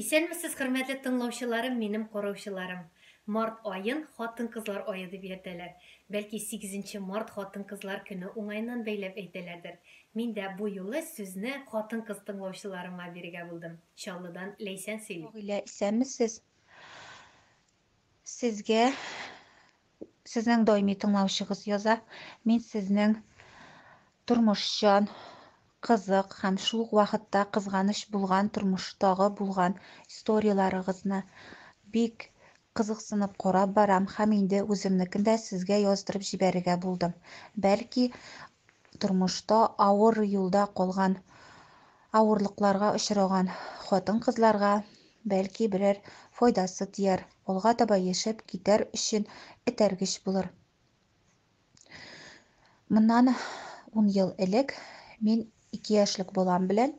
Исәнмесез, хөрмәтле тыңлаучыларым, минем караучыларым. Март аен хатын-кызлар ае дип йөртәләр. Бәлки 8 март хатын-кызлар көне уңаеннан бәйләп әйтәләрдер. Мин дә бу юлы сүзне хатын-кыз тыңлаучыларыма бирергә булдым. Чаллыдан Ләйсән сөйли. Агилә, исәнмесез. Сезгә сезнең даими тыңлаучыгыз яза. Мин сезнең тормышчан, кызык һәм шул ук вакытта кызганыч булган тормыштагы булган историяләрегезне бик кызыксынып карап барам һәм инде үземнекен дә сезгә яздырып җибәрергә булдым. Бәлки, тормышта авыр юлда калган, авырлыкларга очраган хатын-кызларга бәлки берәр файдасы тияр, алга таба яшәп китәр өчен этәргеч булыр. Моннан 10 ел элек мин 2 яшьлек балам белән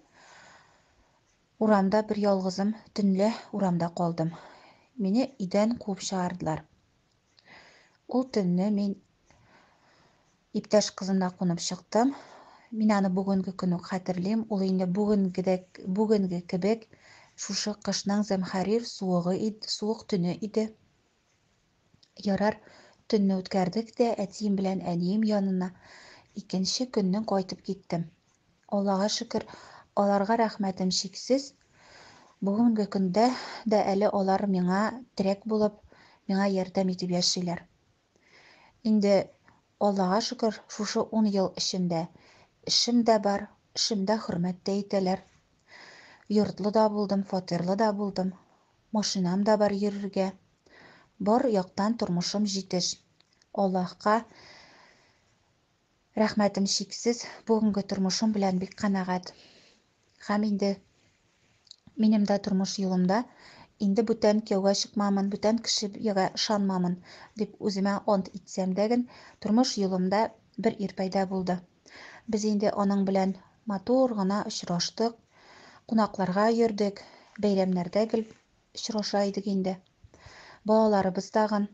урамда бер ялгызым төнлә урамда калдым. Мине өйдән куып чыгардылар. Ул төнне мин иптәш кызымда кунып чыктым. Мин аны бүгенге көн үк хәтерлим. Ул инде бүгенгедә бүгенге кебек шушы кышның зәмһәрир суыгы ид, суык төне иде. Ярар, төнне үткәрдек тә әтием белән әнием янына икенче көнне кайтып киттем. Аллага шөкер, аларга рәхмәтем чиксез. Бүгенге көндә дә әле алар миңа терәк булып, миңа ярдәм итеп яшиләр. Инде Аллага шөкер, шушы 10 ел эчендә эшем дә бар, эшемдә хөрмәт тә итәләр. Йортлы да булдым, фатирлы да булдым, машинам да бар йөрергә. Бар яктан тормышым җитеш. Аллаһка рәхмәтем чиксез, бүгенге тормышым белән бик канәгать. Һәм инде минем дә тормыш юлымда инде бүтән кияүгә чыкмамын, бүтән кешегә ышанмамын дип үземә ант итсәм дә ген, тормыш юлымда бер ир пәйда булды. Без инде аның белән матур гына очраштык, кунакларга йөрдек, бәйрәмнәрдә гел очраша идек инде. Балаларыбыз тагын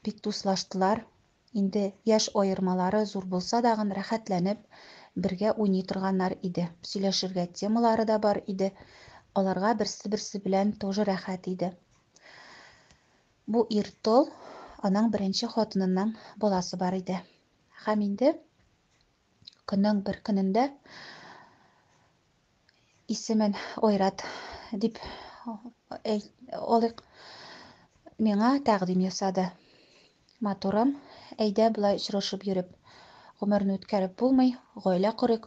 бик дуслаштылар. Инде яшь аермалары зур булса дагын рәхәтләнеп бергә уйный торганнар иде. Сөйләшергә темалары да бар иде. Аларга берсе-берсе белән тоже рәхәт иде. Бу ир тол, аның беренче хатынының баласы бар иде. Һәм инде көннең бер көнендә исемен Айрат дип алыйк, миңа тәкъдим ясады. Матурым, әйдә болай очрашып йөреп, гомерне үткәреп булмый, гаилә корыйк.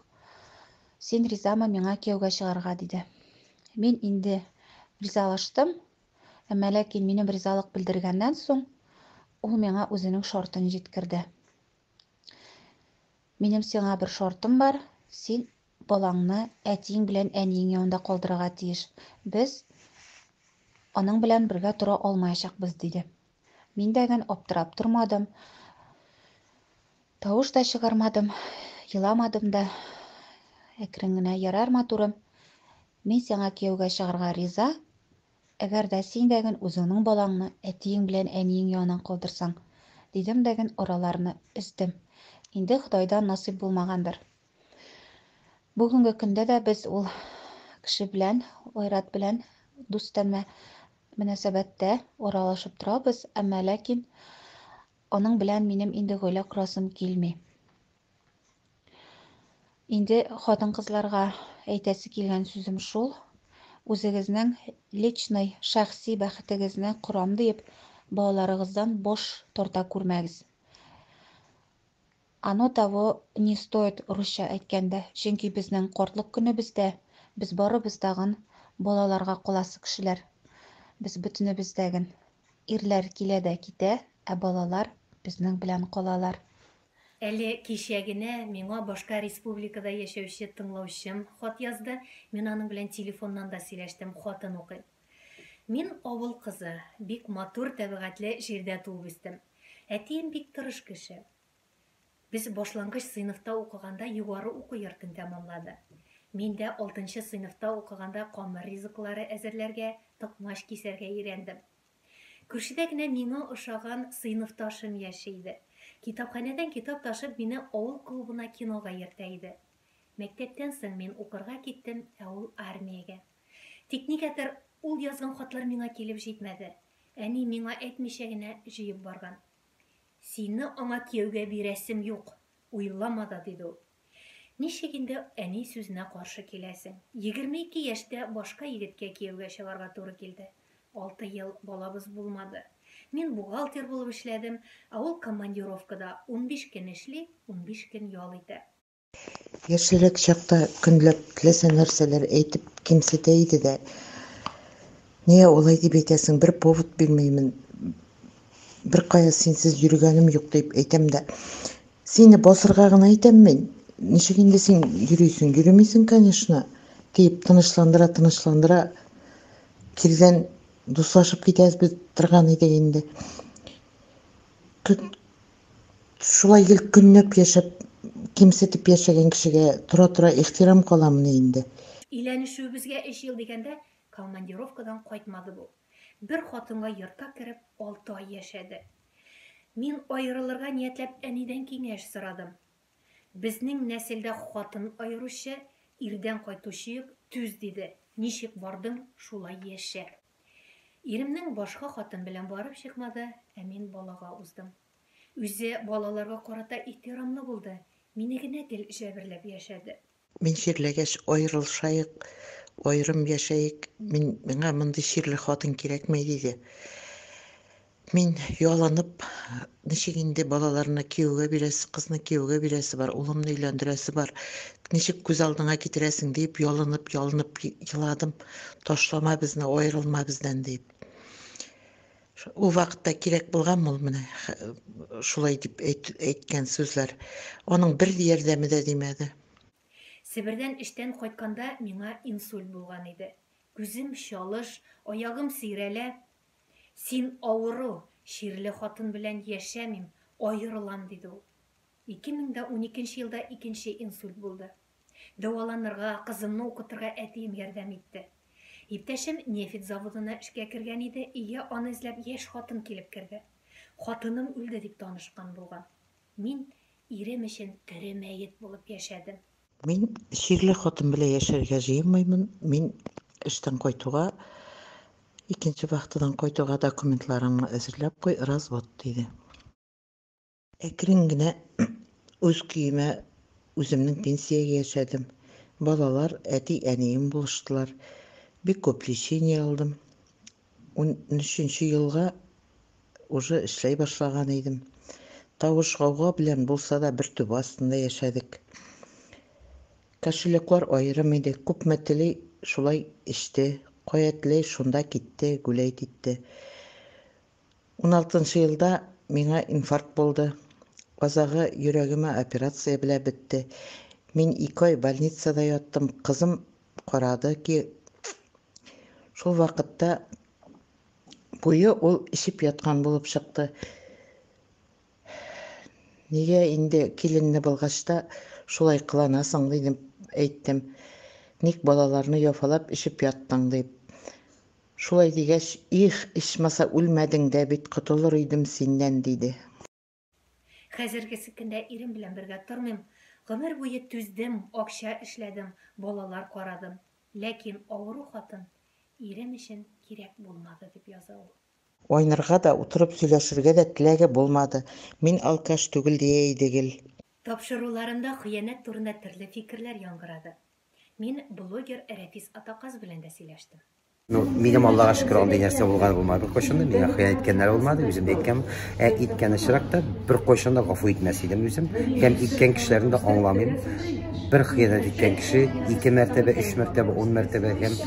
Син ризамы миңа кияүгә чыгарга, диде. Мин инде ризалаштым, әмма ләкин минем ризалык белдергәннән соң, ул миңа үзенең шартын җиткерде. Минем сиңа бер шартым бар, син балаңны әтиең белән әниең янында калдырырга тиеш. Без аның белән бергә тора алмаячакбыз, диде. Мин дә гел аптырап тормадым. Тавыш та чыгармадым, еламадым да. Әкрен генә, ярар, матурым, мин сиңа кияүгә чыгарга риза, әгәр дә син дә гел үзеңнең балаңны әтиең белән әниең янына калдырсаң, дидем дә гел араларны өздем. Инде Ходайдан насыйп булмагандыр. Бүгенге көндә дә без ул кеше белән, Айрат белән дустанә мөнәсәбәттә аралашып торабыз, әмма ләкин аның белән минем инде гаилә корасым килми. Инде хатын-кызларга әйтәсе килгән сүзем шул: үзегезнең личный, шәхси бәхетегезне корам диеп, балаларыгыздан баш тарта күрмәгез. Оно того не стоит, русча әйткәндә, чөнки безнең картлык көнебездә без барыбыз тагын балаларга каласы кешеләр. Без бөтенебез дәген. Ирләр килә дә китә, ә балалар безнең белән калалар. Әле кичә генә миңа башка республикада яшәүче тыңлаучым хат язды. Мин аның белән телефоннан да сөйләштем, хатын укыйм. Мин авыл кызы, бик матур табигатьле җирдә туып үстем. Әтием бик тырыш кеше. Без башлангыч сыйныфта укыганда югары уку йортын тәмамлады. Мин дә алтынчы сыйныфта укыганда камыр ризыклары әзерләргә, токмач кисәргә өйрәндем. Күршедә генә миңа ошаган сыйныфташым яши иде. Китапханәдән китап ташып мине авыл клубына кинога йөртә иде. Мәктәптән соң мин укырга киттем, ә ул армиягә. Тик нигәдер Ул язган хатлар миңа килеп җитмәде. Әни миңа әйтмичә генә җыеп барган. Сине аңа кияүгә бирәсем юк, уйлама да, диде ул. Ничек инде әни сүзенә каршы киләсең? 22 яшьтә башка егеткә кияүгә чыгарга туры килде. 6 ел балабыз булмады. Мин бухгалтер булып эшләдем, ә ул командировкада 15 көн эшли, 15 көн ял итә. Яшьрәк чакта көнләп теләсә нәрсәләр әйтеп кимсетә иде дә, нигә алай дип әйтәсең, бер повод бирмимен, беркая синсез йөргәнем юк дип әйтәм дә, сине басырга гына әйтәм мин, ничек инде син йөрисең, йөремисең, конечно, диеп тынычландыра, тынычландыра, кирдән дуслашып китәбез торган идек инде. Шулай гел көнләп яшәп, кимсетеп яшәгән кешегә тора-тора ихтирам каламыни инде? Өйләнешүебезгә өч ел дигәндә, командировкадан кайтмады бу. Бер хатынга йортка кереп, алты ай яшәде. Мин аерылырга ниятләп әнидән киңәш сорадым. Безнең нәселдә хатын аеручы, ирдән кайтучы юк, түз, диде, ничек бардың, шулай яшә. Иремнең башка хатын белән барып чыкмады, ә мин балага уздым. Үзе балаларга карата ихтирамлы булды, мине генә гел җәберләп яшәде. Мин чирләгәч, аерылшаек, аерым яшәек, мин, миңа мондый чирле хатын кирәкми, диде. Мин ялынып, ничек инде балаларны кияүгә бирәсе, кызны кияүгә бирәсе бар, улымны өйләндерәсе бар, ничек күз алдыңа китерәсең диеп, ялынып, ялынып еладым. Ташлама безне, аерылма бездән диеп. Ул вакытта кирәк булганмы ул менә шулай дип әйткән сүзләр. Аның бер ярдәме дә тимәде. Себердән эштән кайтканда миңа инсульт булган иде. Күзем чалыш, аягым сөйрәлә. Син авыру, чирле хатын белән яшәмим, аерылам, диде ул. 2012 нче елда икенче инсульт булды. Дәваланырга, кызымны укытырга әтием ярдәм итте. Иптәшем нефть заводына эшкә кергән иде, өйгә аны эзләп яшь хатын килеп керде. Хатыным үлде дип танышкан булган. Мин ирем өчен тере мәет булып яшәдем. Мин чирле хатын белән яшәргә җыенмыймын. Мин эштән кайтуга, икенче вахтадан кайтуга документларыңны әзерләп куй, развод, диде. Әкрен генә үз көемә үземнең пенсиягә яшәдем. Балалар, әти-әнием булыштылар. Бик күп лечение алдым. 13 елга уже эшләй башлаган идем. Тавыш-гауга белән булса да бер түбә астында яшәдек. Кошелеклар аерым иде. Күпме тели, шулай эчте. Кая тели, шунда китте, гуләйт итте. 16 елда миңа инфаркт булды. Азагы йөрәгемә операция белән бетте. Мин 2 ай больницада яттым. Кызым карады ки, шул вакытта буе ул эчеп яткан булып чыкты. Нигә инде киленне булгач та шулай кыланасың, дидем, әйттем. Ник балаларны яфалап эчеп яттың, дип. Шулай дигәч, их, ичмаса үлмәдең дә бит, котылыр идем синнән, диде. Хәзергесе көндә ирем белән бергә тормыйм. Гомер буе түздем, акча эшләдем, балалар карадым. Ләкин авыру хатын ирем өчен кирәк булмады, дип яза ул. Айнырга да, утырып сөйләшергә дә теләге булмады. Мин алкаш түгел дия иде гел. Тапшыруларымда хыянәт турында төрле фикерләр яңгырады. Мин блогер Рәфис Атаказ белән дә сөйләштем. Ну, минем Аллага шөкер, андый нәрсә булганы булмады беркайчан да. Миңа хыянәт иткәннәр булмады, үзем дә әйткән. Ә иткән очракта беркайчан да гафу итмәс идем үзем. Һәм иткән кешеләрне дә аңламыйм. Бер хыянәт иткән кеше ике мәртәбә, өч мәртәбә, ун мәртәбә һәм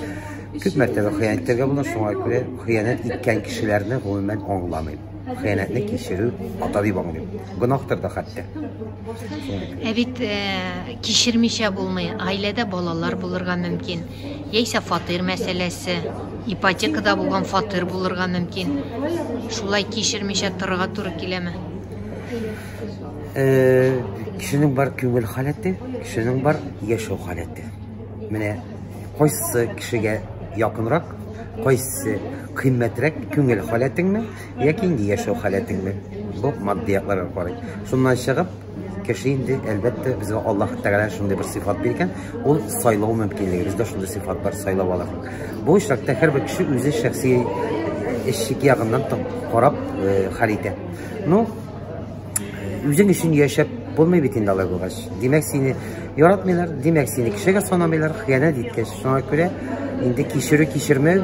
күп мәртәбә хыянәт итәргә була. Шуңа күрә хыянәт иткән кешеләрне гомумән аңламыйм. Хыянәтне кичерү хата дип аңлыйм. Гөнаһтыр да хәтта. Ә бит кичермичә булмый. Гаиләдә балалар булырга мөмкин. Яисә фатир мәсьәләсе, ипотекада булган фатир булырга мөмкин. Шулай кичермичә торырга туры киләме? Кешенең бар күңел халәте, кешенең бар яшәү халәте. Менә кайсы кешегә якынрак, кайсы кыйммәтрәк күңел халәтеңме, яки инде яшәү халәтеңме? Бу матди якларга карый. Шуннан чыгып, Кеше инде, әлбәттә, безгә Аллаһ Тәгалә шундый бер сыйфат биргән, ул сайлау мөмкинлеге. Бездә шундый сыйфат бар, сайлап алырлык. Бу очракта һәрбер кеше үзе шәхси эшчек ягыннан карап э, хәл итә. Ну, үзең өчен яшәп булмый бит инде алай булгач. Димәк, сине яратмыйлар, димәк, сине кешегә санамыйлар, хыянәт иткәч. Шуңа күрә инде кичерү, кичермәү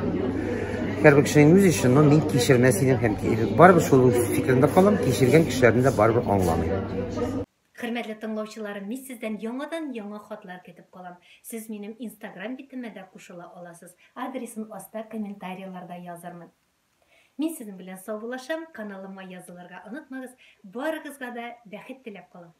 һәрбер кешенең үз эше, но мин кичермәс идем һәм барыбер шул фикеремдә калам, кичергән кешеләрне дә барыбер аңламыйм. Хөрмәтле тыңлаучыларым, мин сездән яңадан-яңа хатлар көтеп калам. Сез минем Инстаграм битемә дә кушыла аласыз. Адресын аста комментарийларда язырмын. Мин сезнең белән саубуллашам, каналыма язылырга онытмагыз. Барыгызга да бәхет теләп калам.